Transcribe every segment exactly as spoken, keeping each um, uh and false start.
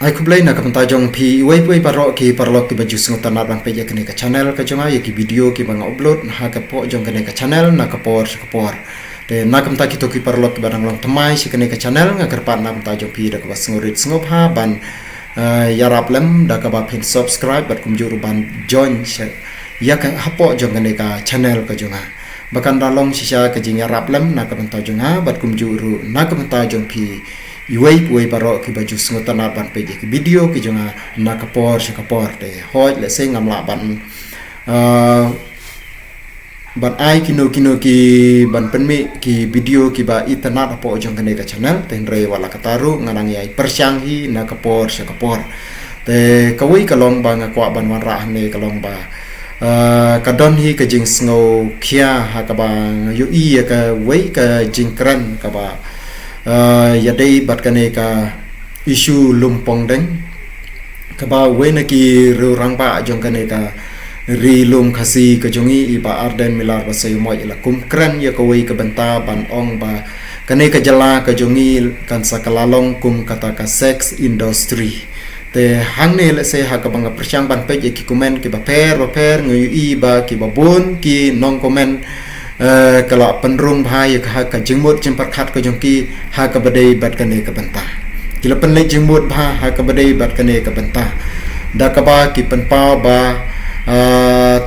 Ai khublei na ka bynta jong phi iwei pa iwei baroh ki paralok kiba ju sngewtynnat ban peit ïa kane ka channel ka jong nga, ïa ki video kiba nga upload ha ka pdeng jong kane ka channel na ka por sha ka por. Te na ka bynta kito ki paralok kiba dang long thymmai sha kane ka channel, nga kyrpad na ka bynta jong phi da kaba sngewrit sngewbha ban, eh, ïarap lem da kaba phin subscribe bad kumjuh ruh ban join sha ïa ka ha pdeng jong kane ka channel ka jong nga. Ba kan da long shisha ka jingïarap lem na ka bynta jong nga bad kumjuh ruh na ka bynta jong phi iwei pa iwei baroh kiba ju sngewtynnat ban peit ïa ki video ki jong nga na ka por sha ka por. Te hooid, lehse ngam lah ban, ah, ban ai kino kino ki ban pynmih ki video kiba itynnat ha pdeng jong kane ka channel, te hynrei wat la katta ruh nga dang ïai pyrshang hi na ka por sha ka por. Te kawei ka long ba nga kwah ban wanrah hangne ka long ba, ah, ka don hi ka jingsngewkhia ha kaba nga ïohi ïa kawei ka jingkren kaba, ah, ïadei bad kane ka issue lum pongdeng, kaba uwei na ki riew rangbah jong kane ka ri lum Khasi ka jong ngi, i Bah Ardent Miller Basaiawmoit, i la kum kren ïa kawei ka bynta ban ong ba kane ka jylla ka jong ngi kan sa kylla long kum kata ka sex industry. Te hangne lehse ha kaba nga pyrshang ban peit ïa ki comment kiba pher ba pher, nga ïohi ba kiba bun ki nong comment, eh, ka la pynrung bha ïa ka, ha ka jingmut jingpyrkhat ka jong ki ha kaba dei bad kane ka bynta. Ki la pynleit jingmut bha ha kaba dei bad kane ka bynta, da kaba ki pynpaw ba, eh,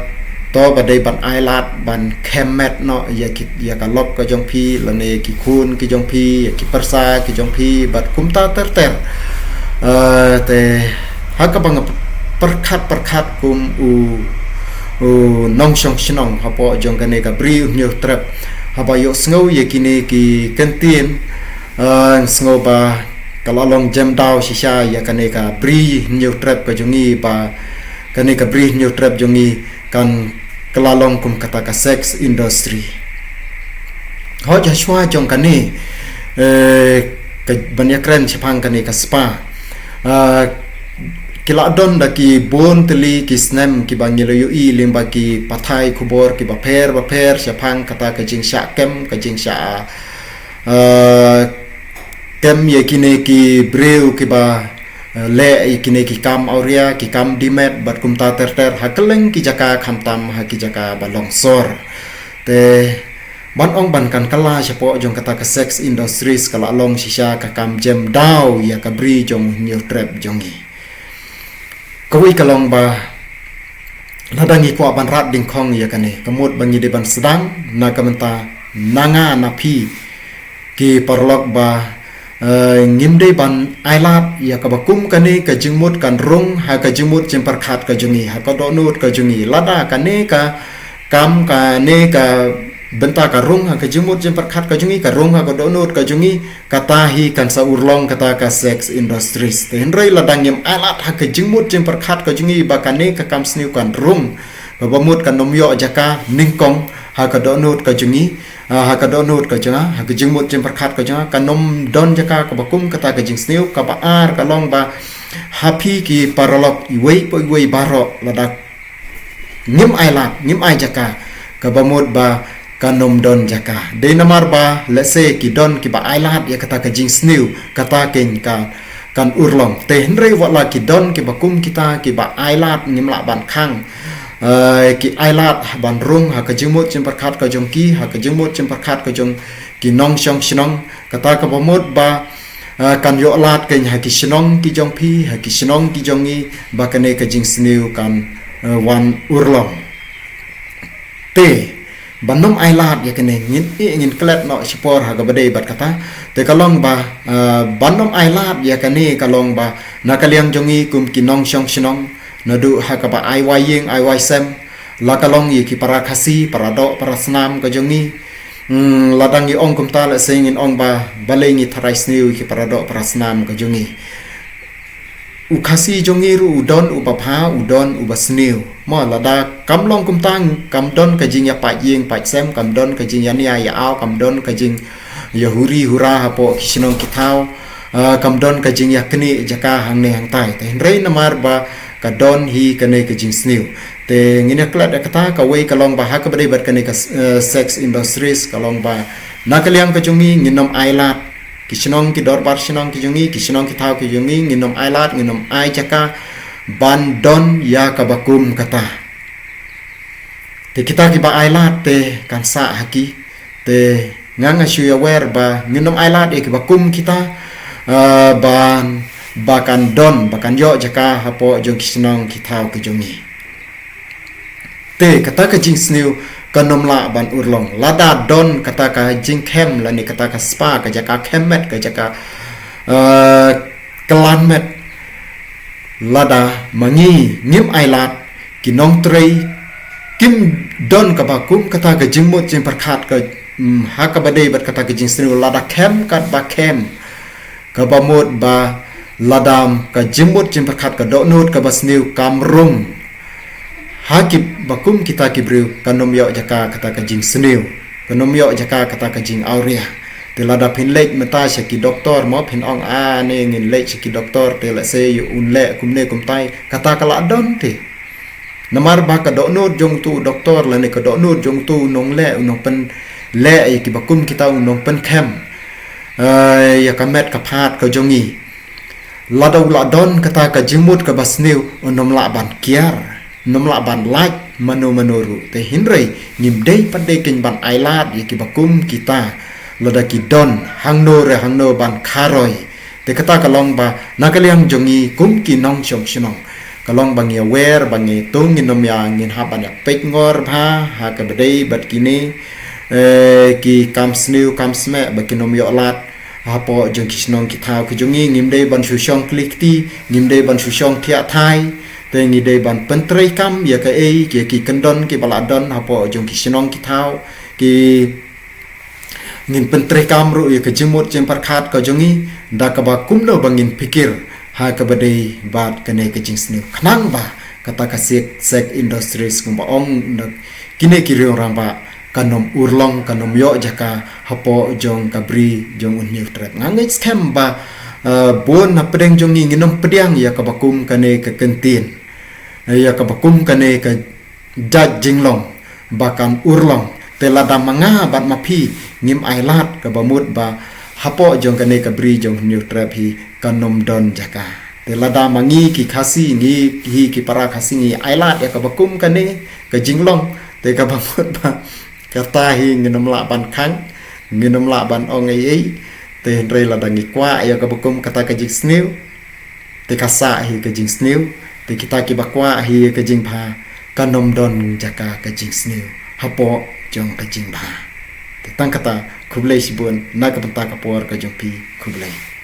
to ba dei ban ailad ban khem met noh ïa ki, ïa ka lok ka jong phi lane ki khun ki jong phi, ïa ki pyrsa ki jong phi bad kumta ter ter. Eh, te ha kaba nga pyrkhat pyrkhat kum u, u nongshong shnong ha pdeng jong kane ka Bri U Hynñiewtrep, haba ïohsngew ïa kine ki kyntien, eh, sngew ba ka la long jem daw shisha ïa kane ka Bri Hynñiewtrep ka jong ngi, ba kane ka Bri Hynñiewtrep jong ngi kan kylla long kum kata ka sex industry. Hooid, ha shuwa jong kane, eh, ka ban ïakren shaphang kane ka spah, ah, ki la don da ki bun tylli ki snem kiba ngi la ïohi lyngba ki pathai khubor kiba pher ba pher shaphang kata ka jingshah kem, ka jingshah, ah, kem ïa kine ki briew kiba, eh, leh ïa kine ki kam awria, ki kam dimet bad kumta ter ter ha kylleng ki jaka, khamtam ha ki jaka ba long sor. Te ban ong ban kan kylla shapoh jong kata ka sex industries ka la long shisha ka kam jem daw ïa ka Bri jong U Hynñiewtrep jong ngi. Kawei ka long ba lada ngi kwah ban rat dyngkhong ïa kane, ka mut ba ngi dei ban sdang na ka bynta na nga na phi ki paralok ba, eh, ngim dei ban ailad ïa kaba kum kane ka jingmut kan rung ha ka jingmut jingpyrkhat ka jong ngi, ha ka dohnud ka jong ngi. Lada kane ka kam, kane ka bynta ka rung ha ka jingmut jingpyrkhat ka jong ngi, ka rung ha ka dohnud ka jong ngi, kata hi kan sa urlong kata ka sex industries. Te hynrei lada ngim ailad ha ka jingmut jingpyrkhat ka jong ngi ba kane ka kam sniew kan rung, kaba mut kan ym ïoh jaka nyngkong ha ka dohnud ka jong ngi, ah, ha ka dohnud ka jong nga, ha ka jingmut jingpyrkhat ka jong nga, kan ym don jaka kaba kum kata ka jingsniew. Kaba ar ka long ba ha phi ki paralok iwei pa iwei baroh, lada ngim ailad, ngim ai jaka, kaba mut ba kan ym don jaka. Dei namar ba lehse ki don kiba ailad ïa kata ka jingsniew, kata keiñ ka kan urlong. Te hynrei wat la ki don kiba kum kita kiba ailad, ngim lah ban khang, eh, ki ailad ban rung ha ka jingmut jingpyrkhat ka jong ki, ha ka jingmut jingpyrkhat ka jong ki nongshong shnong, kata kaba mut ba, eh, kan ïoh lad keiñ ha ki shnong ki jong phi, ha ki shnong ki jong ngi, ba kane ka jingsniew kan, eh, wan urlong. Te ban ym ailad ïa kane, ngin ï, ngin klet noh shipor ha kaba dei bad kata. Te ka long ba, eh, ban ym ailad ïa kane ka long ba na ka liang jong ngi kum ki nongshong shnong, naduh ha kaba ai wai ïing ai wai sem, la ka long ïa ki para Khasi, para doh para snam ka jong ngi. Hmm, lada ngi ong kumta lehse ngin ong ba balei ngi tharai sniew ïa ki para doh para snam ka jong ngi. U Khasi jong ngi ruh u don uba bha, u don uba sniew. Mo, lada kam long kumta, kam don ka jingïapait ïing pait sem, kam don ka jingïania ïa aw, kam don ka jingïahuri hura hapoh ki shnong ki thaw, ah, kam don ka jingïaknieh jaka hangne hangtai. Te hynrei namar ba ka don hi kane ka jingsniew, te ngin ïa klet ïa kata. Kawei ka long ba ha kaba dei bad kane ka, eh, sex industries, ka long ba na ka liang ka jong ngi ngin ym ailad ki shnong ki dorbar shnong ki jong ngi, ki shnong ki thaw ki jong ngi, ngin ym ailad, ngin ym ai jaka ban don ïa kaba kum kata. Te kita kiba ailad te kan sah ha ki. Te nga nga shu ïawer ba ngin ym ailad ïa kiba kum kita, eh, ban, ba kan don, ba kan ïoh jaka hapoh jong ki shnong ki thaw ki jong ngi. Te kata ka jingsniew kan ym lah ban urlong. Lada don kata ka jingkhem lane kata ka spa, ka jaka khem met, ka jaka, eh, klan met. Lada ma ngi ngim ailad, ki nongtrei kim don kaba kum kata ka jingmut jingpyrkhat ka, mm, ha kaba dei bad kata ka jingsniew, lada khem katba khem, kaba mut ba lada ka jingmut jingpyrkhat, ka dohnud kaba sniew kam rung ha kiba kum kita ki briew, kan ym ïoh jaka kata ka jingsniew, kan ym ïoh jaka kata ka jingawria. Te lada phin leit mynta sha ki doktor, mo, phin ong, ah, ne ngin leit sha ki doktor, te lehse ïa un leh kumne kumtai, kata ka lah don te. Namar ba ka dohnud jong utu u doktor lane ka dohnud jong utu u nongleh, u nongpynleh ïa kiba kum kita, u nongpynkhem, eh, ïa ka met ka phad ka jong ngi, lada u lah don kata ka jingmut kaba sniew, un ym lah ban kiar, un ym lah ban lait mano mano ruh. Te hynrei ngim dei pat de keiñ ban ailad ïa kiba kum kita, lada ki don hangno re hangno ban kharoi. Te kata ka long ba na ka liang jong ngi kum ki nongshong shnong, ka long ba ngi aware ba ngi, to ngin ym ïa, ngin hap ban ïa peit ngor bha ha kaba dei bad kine, eh, ki kam sniew kam smeh ba kin ym ïoh lad hapoh jong ki shnong ki thaw ki jong ngi. Ngim dei ban shu shong kli kti, ngim dei ban shu shong thiah thai. Te ngi dei ban pyntreikam ïa kaei, ïa ki kyndon kiba lah don hapoh jong ki shnong ki thaw, ki, ngin pyntreikam ruh ïa ka jingmut jingpyrkhat ka jong ngi, da kaba kumno ba ngin pyrkhat ha kaba dei bad kane ka jingsniew, khnang ba kata ka sek, sek industries kumba ong da kine ki riewrangbah, kan ym urlong, kan ym ïoh jaka hapoh jong ka bri jong u Hynñiewtrep. Nga ngeit skhem ba, eh, bun na pdeng jong ngi ngin ym pdiang ïa kaba kum kane ka kyntien, eh, ïa kaba kum kane ka jait jinglong ba kan urlong. Te lada ma nga bad ma phi ngim ailad, kaba mut ba hapoh jong kane ka bri jong u Hynñiewtrep hi kan ym don jaka. Te lada ma ngi ki Khasi, ngi hi ki para Khasi, ngi ailad ïa kaba kum kane ka jinglong, te kaba mut ba kata hi ngin ym lah ban khang, ngin ym lah ban ong ei ei. Te hynrei lada ngi kwah ïa kaba kum kata ka jingsniew, te ka sah hi ka jingsniew. Te kita kiba kwah hi ka jingbha, kan ym don jaka ka jingsniew hapoh jong ka jingbha. Te tang kata, khublei shibun na ka bynta ka por ka jong phi. Khublei.